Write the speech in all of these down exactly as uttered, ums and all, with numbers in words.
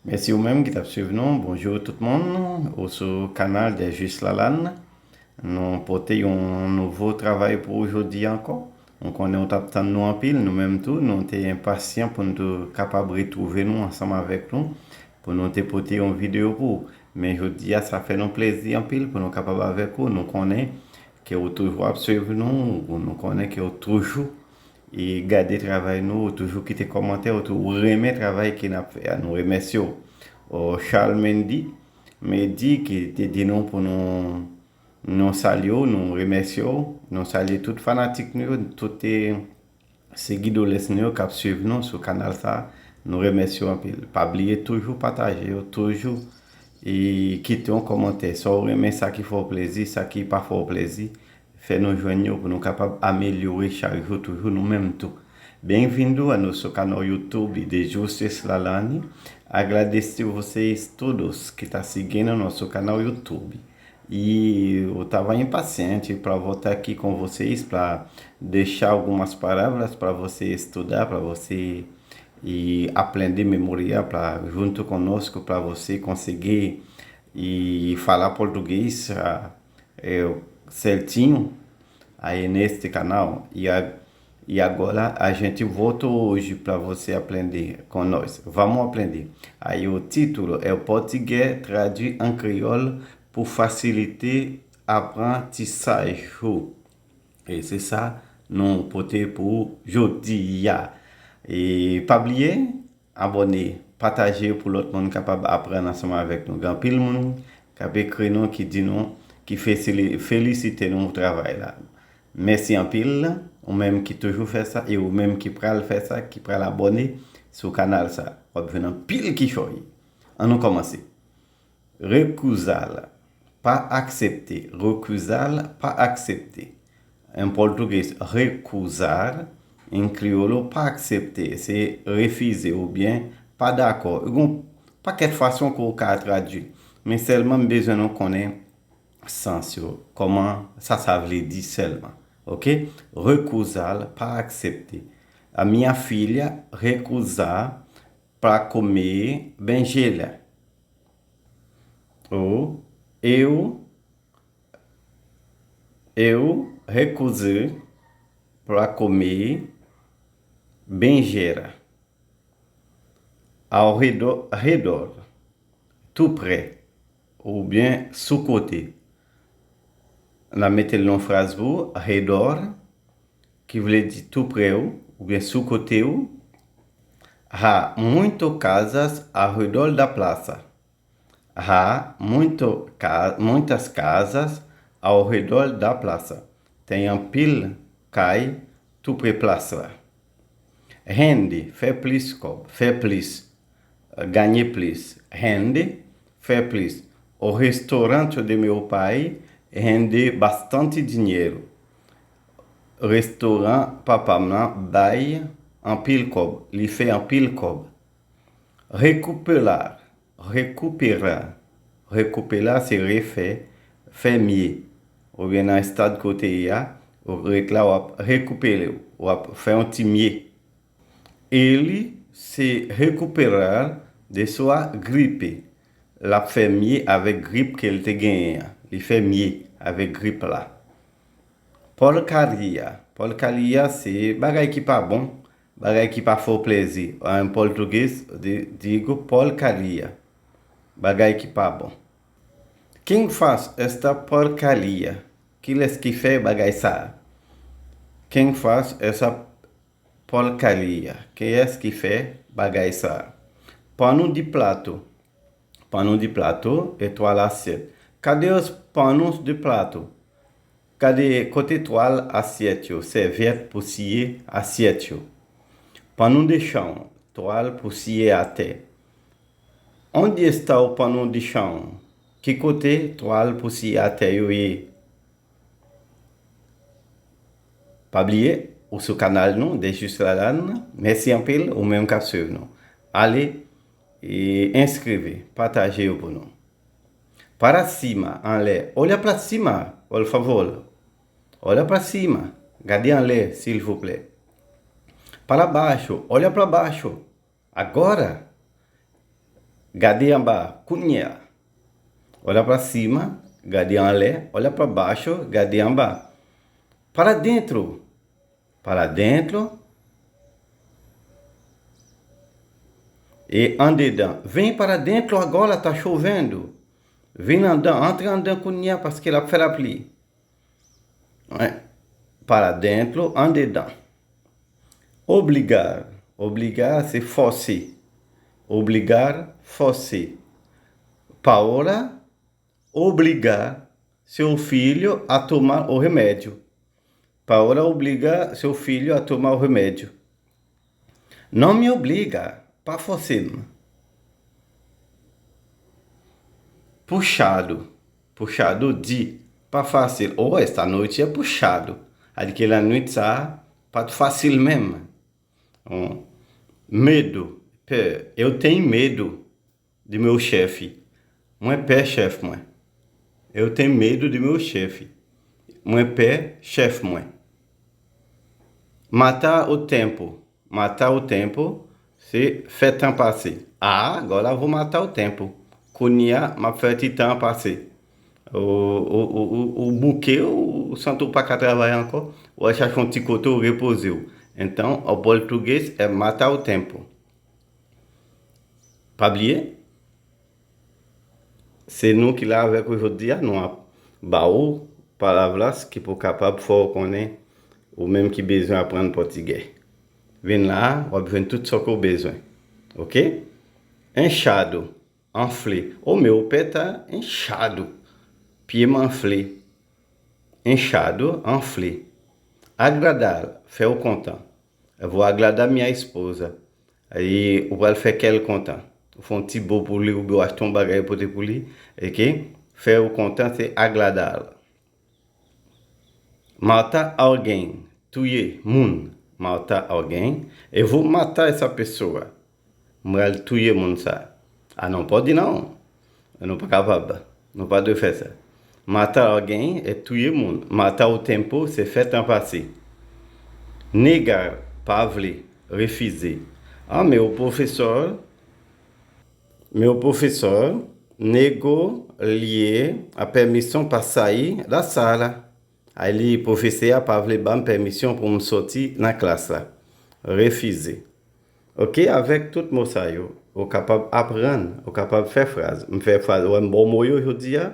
Mèsi ou menm ki t ap swiv nou. Bonjou tout moun, ou sou kanal Dèjis Lalann. Nou pote yon nouvo travay pou ou jodi a ankò. Nou konnen ou t ap tann nou anpil, nou menm tou, nou te enpasyan pou nou tou kapab retwouve nou ansanm avèk nou, pou nou te pote yon videyo pou ou. Men jodi a, sa fè nou plezi anpil pou nou kapab avèk ou. Nou konnen ke ou toujou ap swiv nou, nou konnen ke ou toujou e gade travay nou, ou toujou kite kòmantè, ou tou-, ou renmen travay ke n ap fè a. Nou remèsye w. O, Charles Mendy, Mendy ki te di nou pou nou, nou salye w, nou remèsye w, nou salye tout fanatik nou yo, tout, e, seguidores nou yo k ap swiv nou sou kanal sa. Nou remèsye w anpil. Pa bliye toujou pataje yo, toujou e kite yon kòmantè. Sa w renmen, sa ki fè w plezi, sa ki pa fè w plezi, fè nou jwenn yo pou nou kapab amelyore chak jou toujou nou menm tou. Bem-vindo a nosso canal YouTube de Justus Lalani. Agradece vocês todos que tá seguindo o nosso canal YouTube. E eu estava impaciente para voltar aqui com vocês para deixar algumas palavras para você estudar, para você e aprender memoriar para junto conosco, para você conseguir e falar português, ah, é, certinho aí neste canal. E, a, e agora a gente volta hoje para você aprender com nós. Vamos aprender. Aí o título é o português traduzido em crioulo por facilitar aprendizagem. E se sa nou pote pou jodi a. E pa bliye, abòne, pataje pou lòt moun kapab aprann ansanm avèk nou. Gen anpil moun k ap ekri nou, ki di nou, ki fesili-, felisite nou pou travay la. Mèsi anpil, ou menm ki toujou fè sa, e ou menm ki pral fè sa, ki pral abòne sou kanal sa. W ap jwenn anpil kichòy. Ann nou kòmanse. Recusar, pa aksepte. Recusar, pa aksepte. Em português, recusar. Em crioulo, pa aksepte. Se refize oubyen pa dakò. Gen yon pakèt fason ke w ka tradui. Men sèlman m bezwen nou konnen sans yo. Kòman sa, sa vle di sèlman. Oke? Recusar, pa aksepte. A minha filha recusa para comer berinjela. Ou, eu, eu recuso para comer berinjela. Ao redor, redor, tou prè, oubyen sou kote. N a mete l nan fraz pou ou, redor, ki vle di tou prè ou, oubyen sou kote ou. Há muito casas ao redor da praça. Há muito ca-, muitas casas ao redor da praça. Tem anpil kay tou prè plas la. Rende, fè plis kòb, fè plis, ganye plis. Rende, fè plis. O restaurante de meu pai rende bastante dinheiro. Restoran papa m nan bay anpil kòb, li fè anpil kòb. Recuperar, recuperar. Recuperar se refè, fè mye. Oubyen nan estad kote ye a, ou ret la, w ap rekipere, w ap fè yon ti mye. Ele se recuperar de sua gripe. L ap fè mye avèk grip ke l te genyen an. Li fè mye avèk grip la. Porcaria. Porcaria se bagay ki pa bon, bagay ki pa fè w plezi. An pòtugez, di-, digo porcaria. Bagay ki pa bon. Quem faz esta porcaria? Kilès ki fè bagay sa a? Quem faz essa porcaria? Kiyès ki fè bagay sa a? Pano de prato. Pano de prato é toalha asyèt. Cadê os panos de prato? Cadê, kote twal asyèt yo, sèvyèt pou siye asyèt yo? Pano de chão, twal pou siye atè. Onde está o pano de chão? Ki kote twal pou siye atè yo ye? Pa bliye, ou sou kanal nou, Dejis Lalann. Mèsi anpil, ou menm k ap swiv nou. Ale, e, enskrive, pataje yo pou nou. Para cima, anlè. Olha pra cima, por favor. Olha pra cima. Gade anlè, silvouplè. Para baixo, olha pra baixo. Agora, Gade anba, kounye a. Olha pra cima, gade anlè. Olha pra baixo, gade anba. Para dentro, para dentro. E andedan. Vem para dentro agora, tá chovendo. Vin andan, antre andan kounye a, paske l ap fè lapli. Wi. Para dentro, andedan. Obrigar. Obrigar, se fòse. Obrigar, fòse. Paola obriga seu filho a tomar o remédio. Paola obriga seu filho a tomar o remédio. Não me obriga, pa fòse m. Puxado. Puxado, di, pa fasil. Oh, esta noite é puxado. A di ke lannwit sa a pa t fasil menm. Hum. Medo, pè. Eu tenho medo de meu chefe. Mwen pè chèf mwen. Eu tenho medo de meu chefe. Mwen pè chèf mwen. Matar o tempo. Matar o tempo, se fè tan pase. Ah, agora vou matar o tempo. Kounye a, m ap fè ti tan an pase. Ou, ou, ou, ou, ou bouke, ou santi w pa ka travay ankò, ou al chache yon ti kote ou repoze w. Então, o português é matar o tempo. Pa bliye, se nou ki la avèk ou jodi a, nou ap ba ou palavras ki pou kapab fè w konnen ou menm ki bezwen aprann pòtigè. Vin la a, w ap jwenn tout sa ke w bezwen. Oke? Inchado, anfle. O meu pé tá inchado. Pye m anfle. Inchado, anfle. Agradar, fè w kontan. Eu vou agradar minha esposa. E ou pral fè kè l kontan. Ou fè yon ti bo pou li oubyen w achte yon bagay pote pou li. Oke? Fè w kontan, se agradar. Matar alguém, touye moun. Matar alguém, eu vou matar essa pessoa. M pral touye moun sa. Ah non, pa di non. Nou pa kapab. Nou pa dwe fè sa. Matar alguém é touye moun. Matar o tempo, se fè tan pase. Negar, pa vle, refize. Ah, meu professor, meu professor negou-lhe a permissão para sair da sala. Ay li, pwofesè a pa vle ban m pèmisyon pou m soti nan klas la. Refize. Oke, avèk tout mo sa yo, ou kapab aprann, ou kapab fè fraz. M fè fraz, ou wè m ba w mo yo jodi a,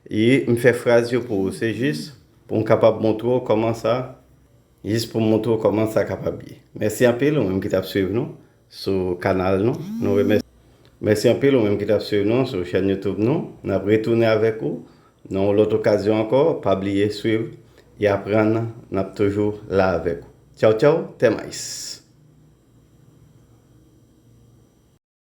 e m fè fraz yo pou ou. Se jis pou m kapab montre w kòman sa, jis pou m montre w kòman sa kapab ye. Mèsi anpil, ou menm ki t ap swiv nou sou kanal nou. Nou remèsye. Mèsi anpil, ou menm ki t ap swiv nou sou chèn YouTube nou. N ap retounen avèk ou nan yon lòt okazyon ankò. Pa bliye swiv e aprann, n ap toujou la avèk ou. Tchaw, tchaw, até mais.